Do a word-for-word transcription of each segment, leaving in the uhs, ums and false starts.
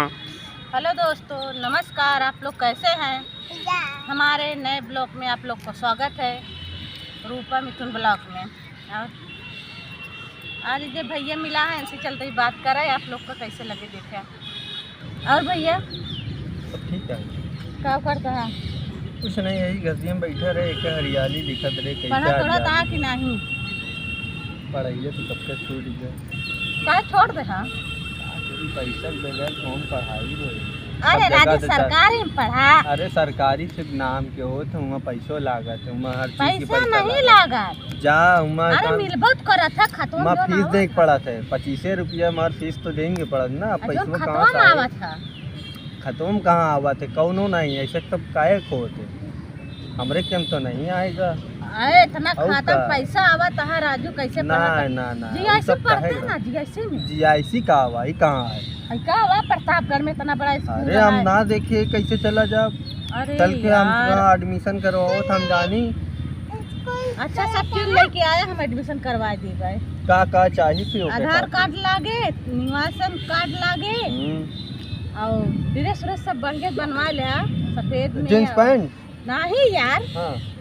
हेलो दोस्तों, नमस्कार। आप लोग कैसे हैं? हमारे नए ब्लॉग में आप लोग को स्वागत है, रूपा मिथुन ब्लॉग में। और आज ये भैया मिला है, इनसे चलते ही बात करे, आप लोग को कैसे लगे देखे। और भैया? सब ठीक है। का करता है? कुछ नहीं, यही घर में बैठा रहे, एक हरियाली दिखत रहे, कैसे पढ़ा आ पढ़ा जाए। था कि नहीं? पढ़ाइए तो सबके छूट गए। का छोड़ दे, हाँ? पैसा के बगैर कौन पढ़ाई होई? अरे सब जगह राजू, तो चल- सरकारी में पढ़ा। अरे सरकारी सिर्फ नाम के होत, हुआं पैसो लागत है, हुआं हर चीज के पैसा पैसा नहीं लागत। लागत। जा, हुआं अरे काम- मिलबो तो करत है, खतवा हुआं जो ना फीस होत दे के है। पड़त है, पच्चीसे रुपया हमार फीस तो देंगे पड़त ना, अब आ, जोन पैसवा खतवा कहाँ से में आए? आवत है। खतवा में कहाँ आवत है, कौनो नहीं, ऐसे तब काहे को होते? हमरे के में तो नहीं आएगा। अरे, इतना और खाता का? पैसा आवत है, राजू, कैसे ना, पढ़ा कर? ना, ना, जी, वो ऐसे सब पढ़ते कहेगा। ना, जी, ऐसे में। जी, ऐसी का आवा, ई कहाँ है? आई का आवा, प्रतापगढ़ में इतना बड़ा स्कूल अरे, हम है। ना देखे, कैसे चला जाब? अरे चल के हम यार। तोरा admission करवाओ, तो हम जानी। अच्छा, सब चीज लेके आया, हम admission करवा दी भाई। का, का चाही फिर ओके आधार खातिर? कार्ड लागे, निवासन कार्ड लागे, हम्म। और dress व्रेस सब बढ़िया बनवा ले, सफेद में जींस और पैंट? नहीं यार। हाँ।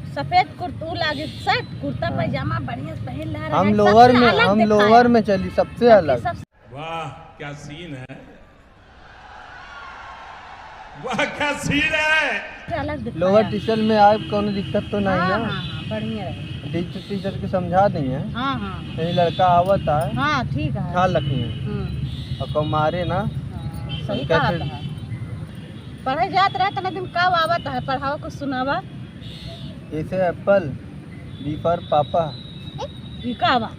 सफेद कुर्तू लागे, शर्ट, कुर्ता हाँ। पैजामा बढ़िया से पहन ले रहा हम है, लोअर सबसे में, अलग हम दिखाया। लोअर में चली, सबसे सबसे अलग। सब वाह, क्या सीन है, वाह, क्या सीन है। सबसे अलग दिखाया। लोअर टी शर्ट में आए, कोनो दिक्कत तो नहीं हाँ, है? हाँ, हाँ, बढ़िया रहे। टीचर, टीचर के समझा दी है। हाँ, हाँ। यही लड़का आवत है। हाँ, ठीक है। ख्याल रखिए। हम्म। और कौ मारे ना। हाँ, सही उनका कहा फिर था। पढ़े जात रहे, तना दिन का आवत है, पढ़ावा, कुछ सुनावा। A से apple, P for पापा। ई का बा?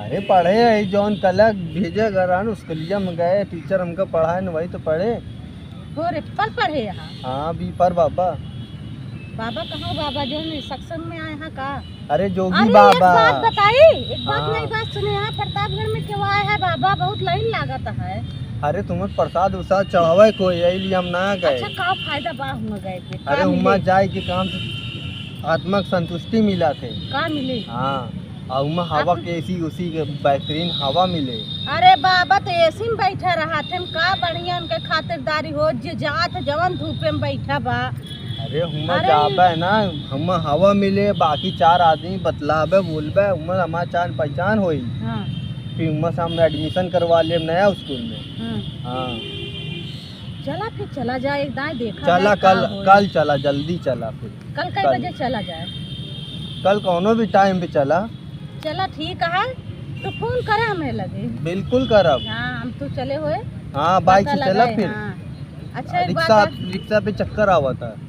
अरे पढ़े है, जौन कल भेजे घर आन, स्कूलिया में गए, टीचर हमका पढ़ाए न, वही तो पढ़े। For apple पढ़े यहाँ? हाँ, P for बाबा। बाबा कहाँ बाबा, जौन सत्संग में आए हैं का? अरे जोगी अरे, एक बाबा। बात बताई, एक बात हाँ। नहीं, बात सुने, यहाँ प्रतापगढ़ में क्यों आए हैं बाबा, बहुत लाइन लागत है। अरे तुम्हें प्रसाद उसाद चढ़ावे को, यही लिए हम ना गए। अच्छा, का फायदा बा हुआ गए के? का अरे उमा मिले? जाए के काम से आत्मा के संतुष्टि मिला थे। का मिले? हाँ, और उमा हवा आप के एसी उसी के बेहतरीन हवा मिले। अरे बाबा, तो एसी में बैठा रहा थे, का बढ़िया उनके खातिरदारी हो, जे जात जवन धूपे में बैठा बा। अरे हुमा अरे जाबे ना, हुमा हवा मिले, बाकी चार आदमी बतलाबे, बोलबे, हुमा हमार चार पहचान होई। हाँ। फिर हुमा से हम admission करवा लेब नया स्कूल में। हाँ। हाँ। चला फिर चला जाए, एक दाएं देखा चला जाए का कल, होए। कल चला, जल्दी चला फिर। कल कई कल। बजे चला जाए? कल कौनो भी टाइम पे चला। चला ठीक है, तो फोन करे हमें लगे। बिल्कुल करब। हाँ, हम तो चले हुए। हाँ, बाइक पता से चला लगाए, फिर। हाँ। अच्छा, एक बात रिक्शा, है। रिक्शा पे चक्कर आवत है।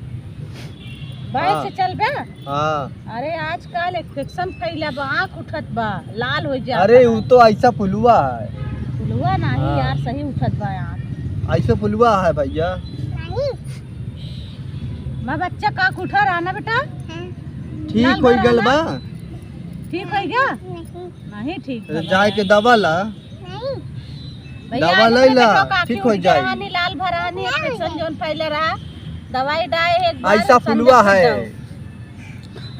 बाइक हाँ। से चलबे? हाँ। अरे, आजकल इन्फेक्शन फैला बा, आँख उठत बा, लाल हो जात अरे, बा। उ तो ऐसा फुलुआ है। फुलुआ नहीं हाँ। यार, सही उठत बा आँख। ऐसा फुलुआ है भैया। नहीं। मैं बच्चा का उठा रहा ना बेटा? हाँ। ठीक लाल हो गल बा? ठीक हो गया? नहीं। नहीं ठीक बा। जाए के दवा ला। नहीं। भैया, दवा आलू लइला, के टोका ठीक क्यों हो जाई। जवानी लाल भरानी, इन्फेक्शन जोन फैले रहा, दवाई डाए एक बार, ऐसा फुलवा है।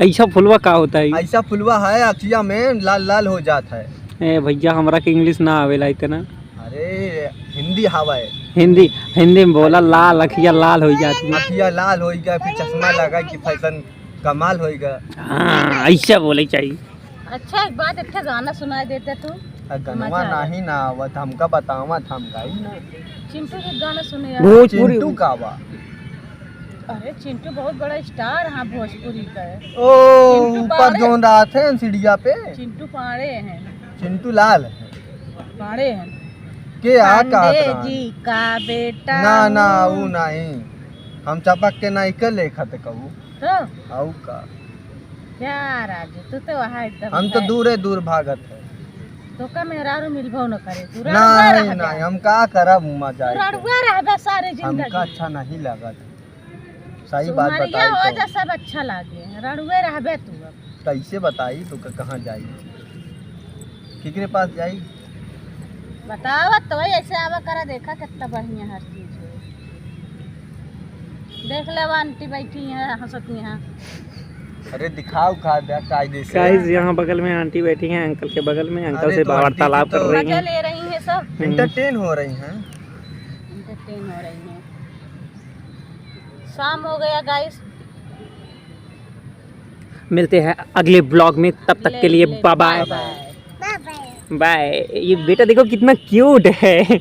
ऐसा फुलवा का होता है? ऐसा फुलवा है, अखिया में लाल लाल हो जात है। ए भैया, हमरा के इंग्लिश ना आवेला इतना। अरे, हिंदी हवा है। हिंदी, हिंदी में बोला, लाल, अखिया लाल हो जाती है। अखिया लाल हो गया, फिर चश्मा लगा कि फैशन कमाल होई गा। हाँ, ऐसा बोले चाहिए। अच्छा, एक बात, एक ठे गाना सुनाई देते तू। आ, गनवा मजा आ नहीं ना आवत, हमका बतावत, हम गाई ना। चिंटू के गाना सुने यार। भोजपुरी। चिंटू का बा? अरे, चिंटू बहुत बड़ा स्टार है भोजपुरी का है। ओ, चिंटू ऊपर पाड़े। जोन रहा थे सीढ़िया पे। चिंटू पाड़े हैं। चिंटू लाल है। पाड़े हैं। के आ पांडे कहत रहन? जी का बेटा ना, ना, हूँ। ऊ नहीं। हम चपक के नहीं के लेखत कहू। तो? आऊ का? जा राजू, तू तो वहाँ एकदम हम तो है। दूरे दूर भागत है। तो का मेहरारू मिलबो न करे, तू रड़ुआ नहीं, रहबे। नहीं, हम का करब हुआं तू जाए के? रड़ुआ रहबे सारी जिंदगी। हमका अच्छा नहीं लागत। सही बात सुमरिया बताई हो तो। जा, सब अच्छा लागे, रड़ुए रहबे तू अब। कैसे बताई तो क-, कहाँ जाई? केकरे पास जाई? बतावा तो, ऐसे आवा करा, देखा कितना बढ़िया हर चीज हो। देख ले, वो आंटी बैठी हैं, हंसती हैं। अरे दिखाओ खा दे कायदे से। गाइस, यहाँ बगल में आंटी बैठी हैं, अंकल के बगल में, अंकल अरे से तो आंटी वार्तालाप तो कर रही मजा हैं। ले रही हैं सब। हम्म। एंटरटेन हो रही हैं। एंटरटेन हो रही हूँ। शाम हो गया गाइस। मिलते हैं अगले ब्लॉग में, तब तक के लिए बाय बाय। बाय। ये बेटा देखो कितना क्यूट है।